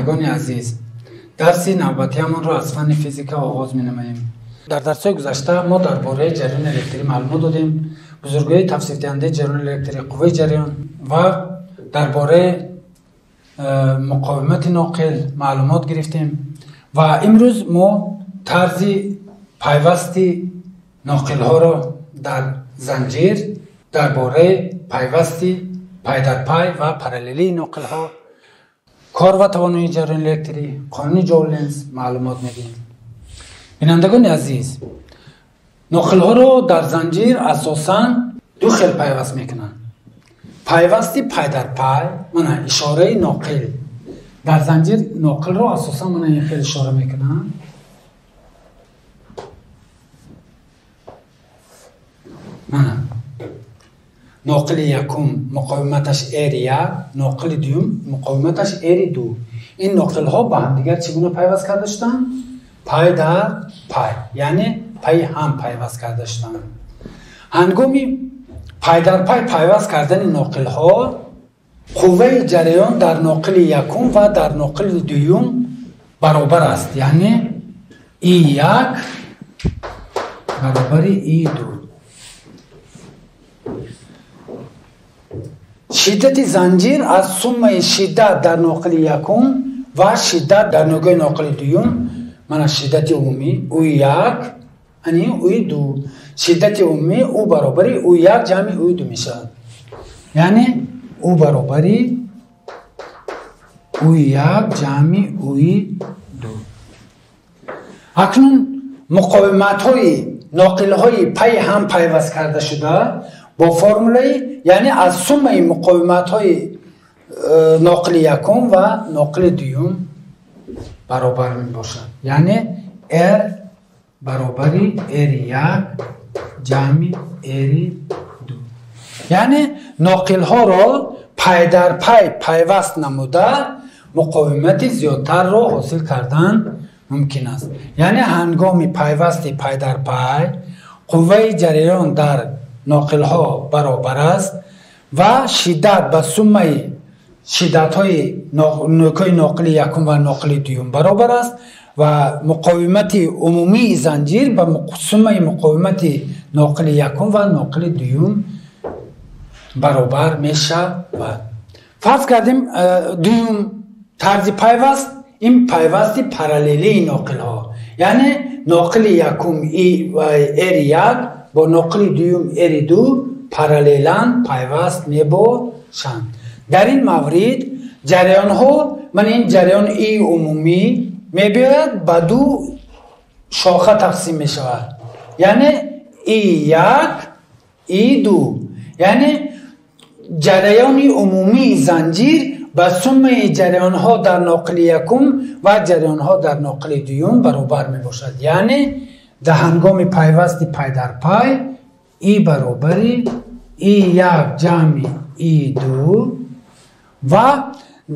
Бинандагони азиз, дарси навбатиамонро аз фанни физика оғоз менамоем. Дар дарсҳои гузашта мо дар бораи ҷараёни электрӣ маълумот додем, бузургиҳои тавсифдиҳандаи ҷараёни электрӣ, қувваи ҷараён ва дар бораи муқовимати ноқил маълумот гирифтем ва имрӯз мо тарзи пайвасти ноқилҳоро дар занҷир, дар бораи пайвасти пайдарпай ва параллелии ноқилҳо, кор ва тавоноии ҷараёни электрӣ, қонуни Ҷоул-Ленц маълумот медиҳем. Бинандагони азиз, ноқилҳоро дар занҷир асосан ду хел пайваст мекунанд. Пайвасти пайдарпай, мана ишораи ноқил. Дар занҷир ноқилро асосан мана ин хел ишора мекунанд. Мана ноқили якум муқовиматаш R1, ноқили дуюм муқовиматаш R2. Ин ноқилҳо ба ҳамдигар чӣ гуна пайваст карда шуданд? Пай дар пай, яъне пайи ҳам пайваст карда шуданд. Ҳангоми пай дар пай пайваст кардани ноқилҳо, қувваи ҷараён дар ноқили якум ва дар ноқили дуюм баробар аст, яъне I1 баробари I2. Шиддати занҷир аз суммаи шиддат дар ноқили якум ва шиддат дар ногоҳи ноқили дуюм, мана шиддати умумӣ U1, ани U2. Шиддати умумӣ U баробари U1 ҷамъи U2 мешавад. Яъне U баробари U1 ҷамъи U2. Акнун муқовиматҳои ноқилҳои пайи ҳам пайваст карда шуда бо формулаи, яъне аз суммаи муқовиматҳои ноқили якум ва ноқили дуюм баробар мебошад. Яъне R баробари R1 ҷамъи R2. Яъне ноқилҳоро пай дар пай пайваст намуда муқовимати зиёдтарро ҳосил кардан мумкин аст. Яъне ҳангоми пайвасти пай дар пай қувваи ҷараён дар ноқилҳо баробар аст ва шиддат ба суммаи шиддатҳои нӯкҳои ноқили якум ва ноқили дуюм баробар аст ва муқовимати умумии занҷир ба суммаи муқовимати ноқили якум ва ноқили дуюм баробар мешавад. Фарз кардем, дуюм тарзи пайваст ин пайвасти параллелии ноқилҳо, яъне ноқили якум R1 бо ноқили дуюм R2 параллелан пайваст мебошанд. Дар ин маврид ҷараёнҳо, мана ин ҷараён И умумӣ мебиёяд ба ду шоха тақсим мешавад, яъне И1, И2. Яъне ҷараёни умумии занҷир ба суммаи ҷараёнҳо дар ноқили якум ва ҷараёнҳо дар ноқили дуюм баробар мебошад. Яъне дар ҳангоми пайвасти пай дар пай И баробари И1 ҷамъи И2 ва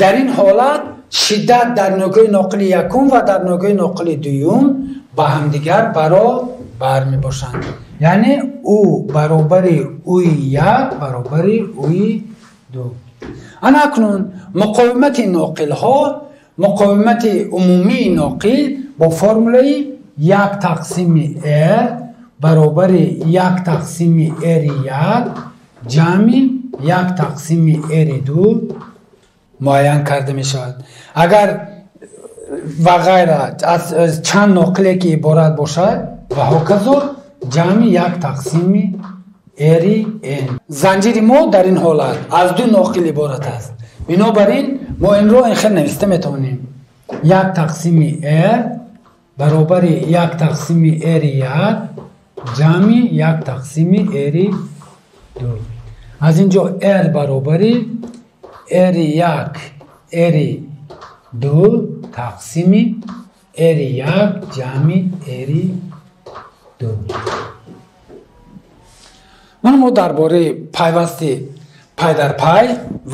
дар ин ҳолат шиддат дар ногоҳи ноқили якум ва дар ногоҳи ноқили дуюм ба ҳамдигар баробар мебошанд. Яъне У баробари У1 баробари У2. Ана акнун муқовимати ноқилҳо, муқовимати умумии ноқил бо формулаи 1 тақсими R баробари 1 тақсими R1 ҷамъи 1 тақсими R2 муайян карда мешавад. Агар ва ғайра аз чанд ноқиле ки иборат бошад ва ҳоказо ҷамъи 1 тақсими Rn. Занҷири мо дар ин ҳолат аз ду ноқил иборат аст. Бинобар ин мо инро ин хел нависта метавонем: 1 тақсими R баробари 1 тақсими R1 ҷамъи 1 тақсими R2. Аз ин ҷо R баробари R1 R2 тақсими R1 ҷамъи R2. Мана мо дар бораи пайвасти пай дар пай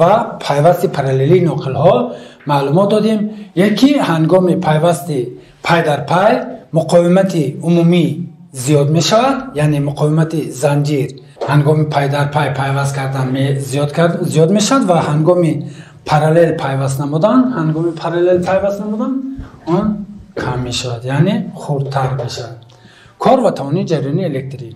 ва пайвасти параллелии ноқилҳо маълумот додем. Яке ҳангоми пайвасти пай дар пай муқовимати умумӣ зиёд мешавад, яъне муқовимати занҷир ҳангоми пай дар пай пайваст кардан зиёд мешавад ва ҳангоми параллел пайваст намудан, ҳангоми параллел пайваст намудан он кам мешавад, яъне хурдтар мешавад. Кор ва тавони ҷараёни электрӣ.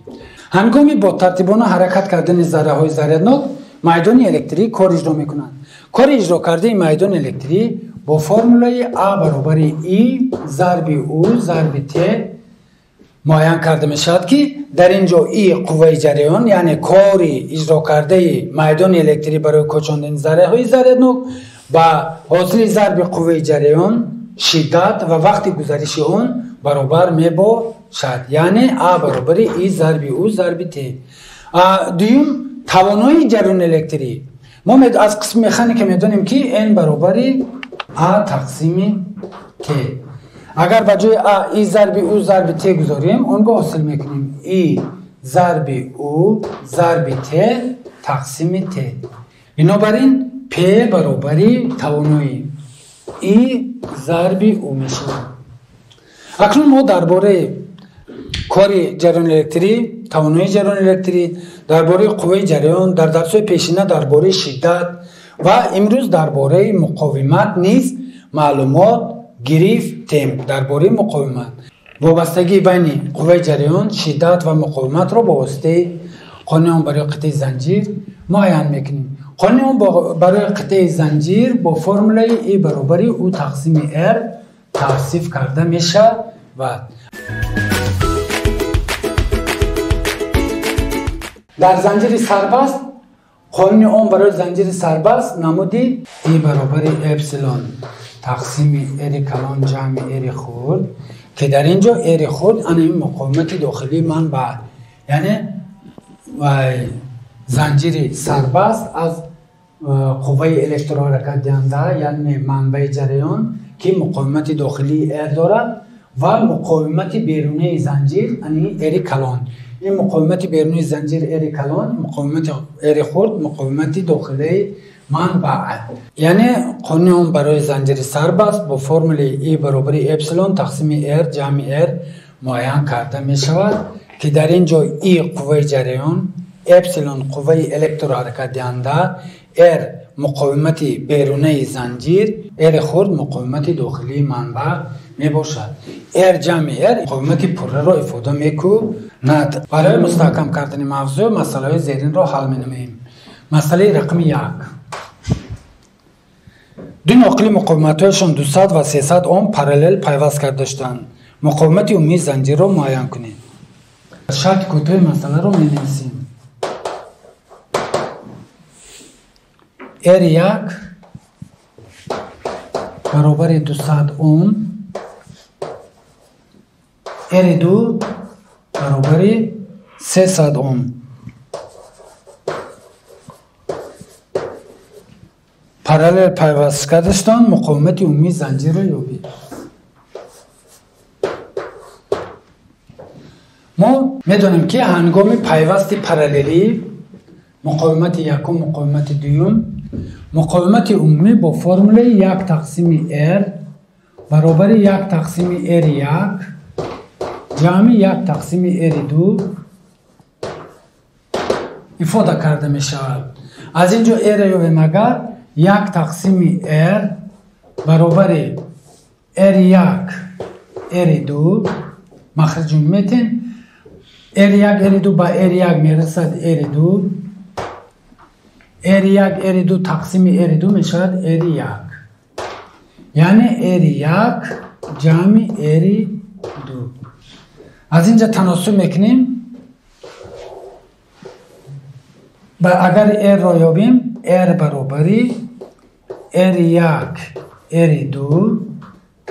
Ҳангоми бо тартибона ҳаракат кардани зарраҳои заряднок майдони электрӣ кор иҷро мекунанд. Кори иҷро кардаи майдони электрӣ бо формулаи А баробари И зарби У зарби Т муайян карда мешавад, ки дар ин ҷо И қувваи ҷараён, яъне кори иҷро кардаи майдони электрӣ барои кӯчондани зарраҳои заряднок ба ҳосили зарби қувваи ҷараён, шиддат ва вақти гузариши он баробар мебошад, яъне А баробари И зарби У зарби Т. Дуюм, тавоноии ҷараёни электрӣ. Мо аз қисми механика медонем, ки N баробари А тақсими Т. Агар ба ҷои А И зарби У зарби Т гузорем, он гоҳ ҳосил мекунем И зарби У зарби Т тақсими Т. Бинобар ин П баробари тавоноии И зарби У мешавад. Акнун мо дар бораи кори ҷараёни электрӣ, тавоноии ҷараёни электрӣ, дар бораи қувваи ҷараён, дар дарсҳои пешина дар бораи шиддат ва имрӯз дар бораи муқовимат низ маълумот гирифтем. Дар бораи муқовимат, вобастагии байни қувваи ҷараён, шиддат ва муқовиматро бо воситаи қонуни Ом барои қитъаи занҷир муайян мекунем. Қонуни Ом барои қитъаи занҷир бо формулаи И баробари У тақсими Р тавсиф карда мешавад. Дар занҷири сарбаст қонуни Ом барои занҷири сарбаст намуди И баробари эпсилон тақсими Р калон ҷамъи Р хурд, ки дар ин ҷо Р хурд ана ин муқовимати дохилии манбаъ, яъне занҷири сарбаст аз қувваи электроҳаракатдиҳанда, яъне манбаи ҷараён, ки муқовимати дохилии Р дорад, ва муқовимати берунаи занҷир, ани Р калон. Ин муқовимати берунаи занҷир Р калон, муқовимати Р хурд, муқовимати дохилии манбаъ. Яъне қонуни Ом барои занҷири сарбаст бо формулаи И баробари эпсилон тақсими Р ҷамъи Р муайян карда мешавад, ки дар ин ҷо И қувваи ҷараён, эпсилон қувваи электроҳаракатдиҳанда, Р муқовимати берунаи занҷир, Р хурд муқовимати дохилии манбаъ мебошад. Р ҷамъи Р муқовимати пурраро ифода мекунад. Барои мустаҳкам кардани мавзӯъ масъалаҳои зеринро ҳал менамоем. Масъалаи рақами 1. Ду ноқили муқовиматҳояшон 200 ва 300 Ом параллел пайваст карда шуданд. Муқовимати умумии занҷирро муайян кунед. Шарти кӯтоҳи масъаларо менависем. R1 баробари 200 Ом, R2 баробари 300 Ом. Параллел пайваст карда шуданд, муқовимати умумии занҷирро ёбед. Мо медонем, ки ҳангоми пайвасти параллелӣ муқовимати якум, муқовимати дуюм, муқовимати умумӣ бо формулаи 1 тақсими R баробари 1 тақсими R1 ҷамъи 1 тақсими R2 ифода карда мешавад. Аз ин ҷо R ёбем, агар 1 тақсими R баробари R1 R2 махраҷ метем, R1 R2 ба R1 мерасад R2, R1 R2 тақсими R2 мешавад R1, яъне R1 ҷамъи R2. Аз ин ҷо таносуб мекунем. Агар R-ро ёбем, R баробари R1 R2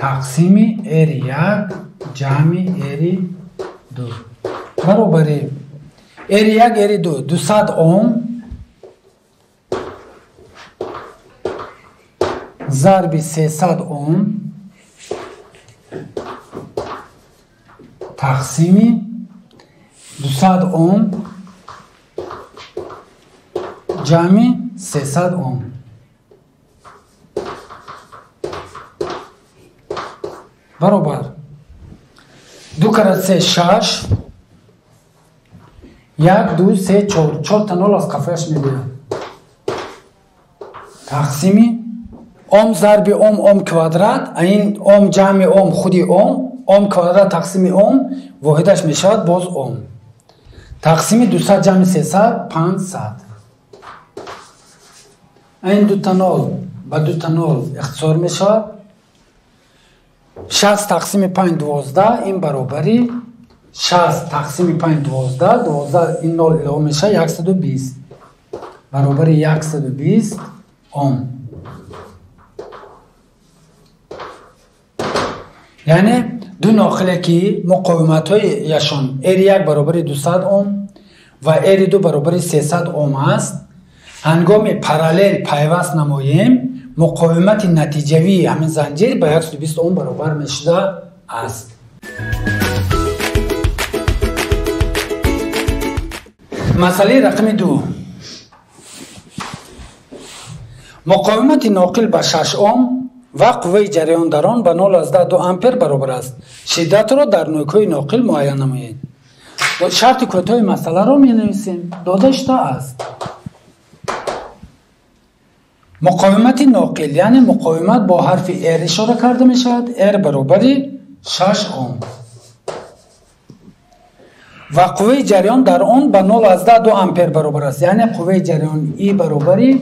тақсими R1 ҷамъи R2 баробари R1 R2 200 Ом зарби 300 Ом тақсими 200 Ом ҷамъи 300 Ом. Баробар 2 карат 3 6, 1 2 3 4, 4 та нол аз қафояш мебиёд, тақсими Ом зарби ом, ом квадрат, ин ом ҷамъи ом худи ом, ом квадрат тақсими ом, воҳидаш мешавад боз ом. Тақсими 200 ҷамъи 300, 500. Ин дута нол ба дута нол ихтисор мешавад. 60 тақсими 5 12, ин баробари 60 тақсими 5 12, 12 ин нол илова мешавад 120. Баробари 120 ом. Яъне ду ноқиле ки муқовиматҳояшон R1 баробари 200 ом ва R2 баробари 300 ом аст, ҳангоми параллел пайваст намоем, муқовимати натиҷавии ҳамин занҷир ба 120 ом баробар мешуда аст. Масъалаи рақами 2. Муқовимати ноқил ба 6 ом ва қувваи ҷараён дар он ба 0,2 ампер баробар аст. Шиддатро дар нӯкҳои ноқил муайян намоед. Шарти кӯтоҳи масъаларо менависем. Дода шуда аст. Муқовимати ноқил, яъне муқовимат бо ҳарфи R ишора карда мешавад. R баробари 6 ом. Ва қувваи ҷараён дар он ба 0,2 ампер баробар аст. Яъне қувваи ҷараён I баробари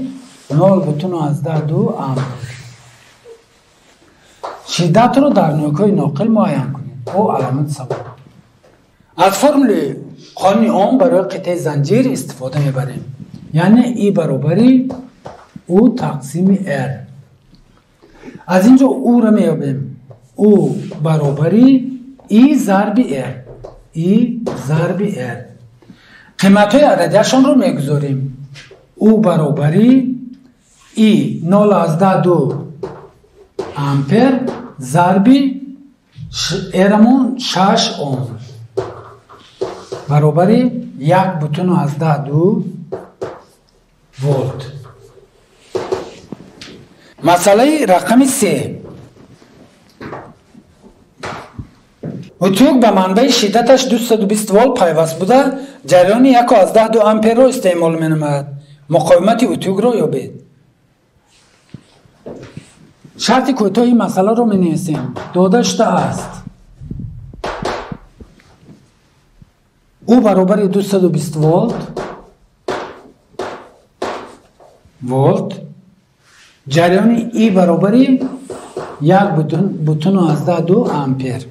0,2 ампер. Шиддатро дар нӯкҳои ноқил муайян кунед. Бо аломати савол. Аз формули қонуни Ом барои қитъаи занҷир истифода мебарем. Яъне I баробари U тақсими R. Аз ин ҷо U-ро меёбем. U баробари I зарби R. I зарби R. Қиматҳои ададияшонро мегузорем. U баробари I 0,2 ампер зарби R-мон 6 ом баробари 1,2 волт. Масъалаи рақами 3. Утюг ба манбаи шиддаташ 220 волт пайваст буда, ҷараёни 1,2 амперро истеъмол менамояд. Муқовимати утюгро ёбед. Шарти кӯтоҳи масъаларо менависем. Дода шуда аст. U баробари 220 волт, ҷараёни I баробари 1,2 ампер.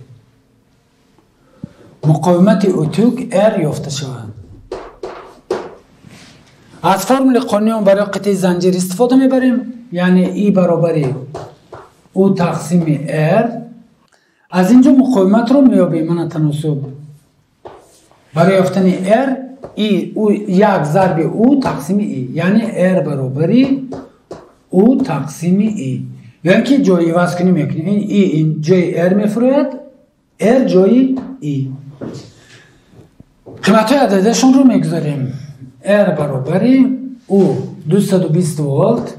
Муқовимати утюг R ёфта шавад. Аз формули қонуни Ом барои қитъаи занҷир истифода мебарем. Яъне I баробари U тақсими R. Аз ин ҷо муқовиматро меёбем. Мана таносуб. Барои ёфтани R, I 1 зарби U тақсими I. Яъне R баробари U тақсими I. Яъне ки ҷои ивазкунӣ мекунем. Ин I ин ҷои R мефурояд, R ҷои I. Қиматҳои ададияшонро мегузорем. R баробари U 220 волт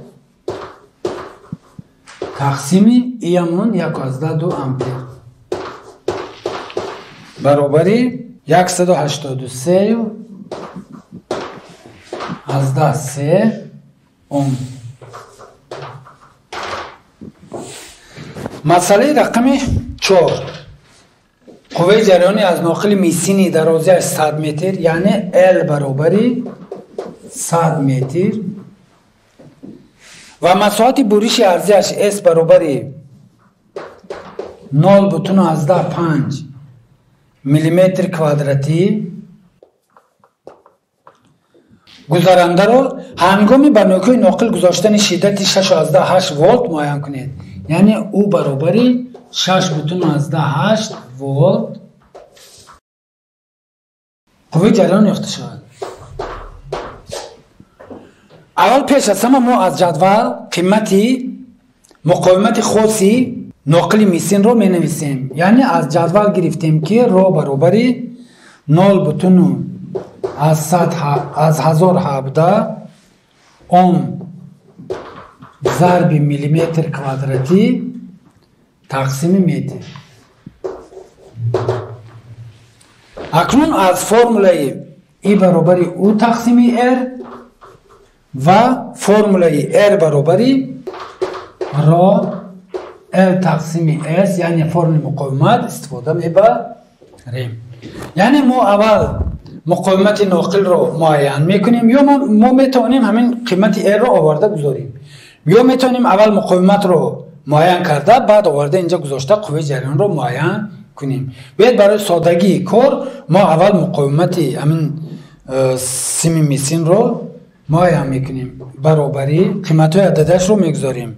тақсими I-амон 1,2 ампер баробари 183,3 ом. Масъалаи рақами 4. Қувваи ҷараёни аз ноқили мисини дарозиаш 100 метр, яъне L баробари 100 метр ва масоҳати буриши арзиаш S баробари 0,5 миллиметр квадратӣ гузарандаро ҳангоми ба нӯкҳои ноқил гузоштани шиддати 6,8 волт муайян кунед. Яъне U баробари 6,8 волт қувваи ҷараён ёфта шавад. Аввал пеш аз ҳама мо аз ҷадвал қимати муқовимати хоси ноқили мисинро менависем. Яъне аз ҷадвал гирифтем ки ро баробари 0,1017 ом зарби миллиметр квадратӣ тақсими метр. Акнун аз формулаи I баробари U тақсими R ва формулаи R баробари ро L тақсими S, яъне формули муқовимат истифода мебарем. Яъне мо аввал муқовимати ноқилро муайян мекунем, ё мо метавонем ҳамин қимати R-ро оварда гузорем, ё метавонем аввал муқовиматро муайян карда, баъд оварда инҷа гузошта қувваи ҷараёнро муайян кунем. Биёед барои содагии кор мо аввал муқовимати ҳамин сими мисинро муайян мекунем. Баробари қиматҳои ададашро мегузорем.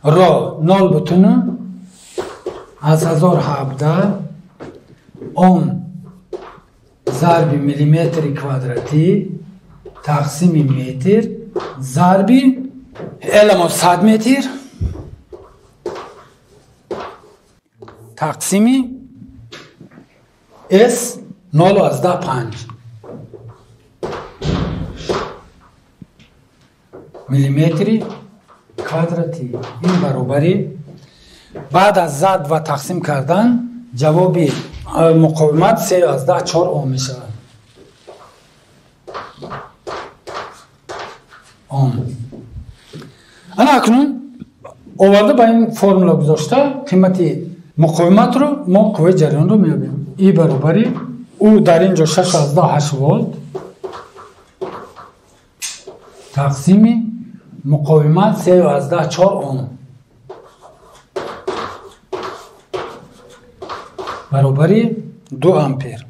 Ро 0,1017 ом зарби миллиметри квадратӣ тақсими метр зарби L-мо 100 метр тақсими S 0,5 миллиметри квадратӣ. Ин баробари баъд аз зарб ва тақсим кардан ҷавоби муқовимат 3,4 ом мешавад. Ом. Ана акнун оварда ба ин формула гузошта қимати муқовиматро мо қувваи ҷараёнро меёбем. И баробари ӯ дар ин ҷо 6,8 волт тақсими муқовимат 3,4 ом баробари 2 ампер.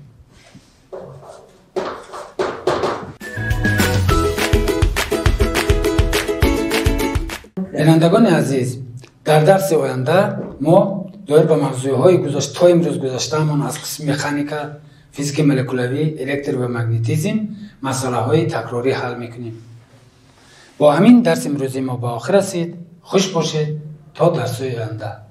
Бинандагони азиз, дар дарси оянда мо доир ба мавзӯъҳои то имрӯз гузаштаамон аз қисми механика, физики молекулавӣ, электр ва магнетизм масъалаҳои такрорӣ ҳал мекунем. Бо ҳамин дарси имрӯзи мо ба охир расид. Хуш бошед то дарсҳои оянда.